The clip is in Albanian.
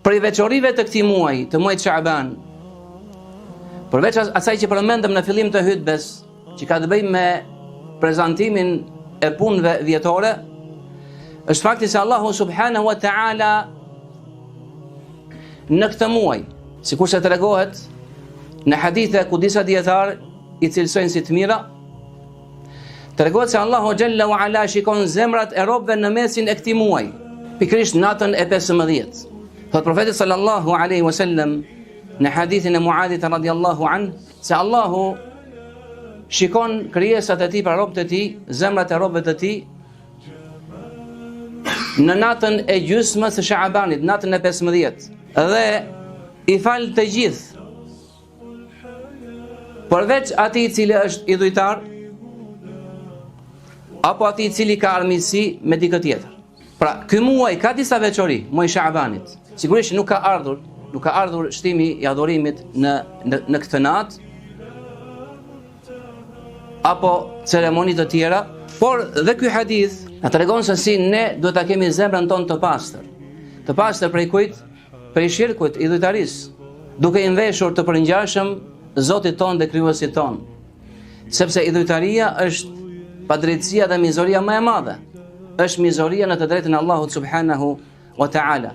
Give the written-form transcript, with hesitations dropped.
Prej veçorive të këtij muaji, të muajit Sha'ban, përveç asaj që përmendëm në fillim të hutbes, që ka të bëjë me prezantimin e punëve vjetore, është fakti se Allahu subhanahu wa ta'ala në këtë muaj, sikurse tregohet në hadithe ku disa dijetarë i cilësojnë si të mira, Tregohet se Allahu xhalla wa ala shikon zemrat e robëve në mesin e këtij muaji, pikërisht natën e 15. Thot profeti sallallahu alaihi wasallam në hadithin e Muadhit radiallahu an se Allahu shikon krijesat e tij pra robët e tij, zemrat e robëve të tij në natën e gjysmës së Sha'banit, natën e 15. Dhe i fal të gjithë Përveç atij i cili është idhujtar apo atij i cili ka armiqësi me dikë tjetër. Pra, ky muaj ka disa veçori, muaji i Sha'banit. Sigurisht nuk ka ardhur, nuk ka ardhur shtimi i adhurimit në në, në këtë natë apo ceremoni të tjera, por dhe ky hadith na tregon se si ne duhet ta kemi zemrën tonë të pastër. Të pastër prej kujt? Prej shirkut, idhujtarisë, duke i mveshur të përngjashëm Zotit tonë dhe Krijuesit tonë. Sepse idhujtaria është padrejtësia dhe mizoria më e madhe. Është mizoria në të drejtën e Allahut subhanahu wa ta'ala.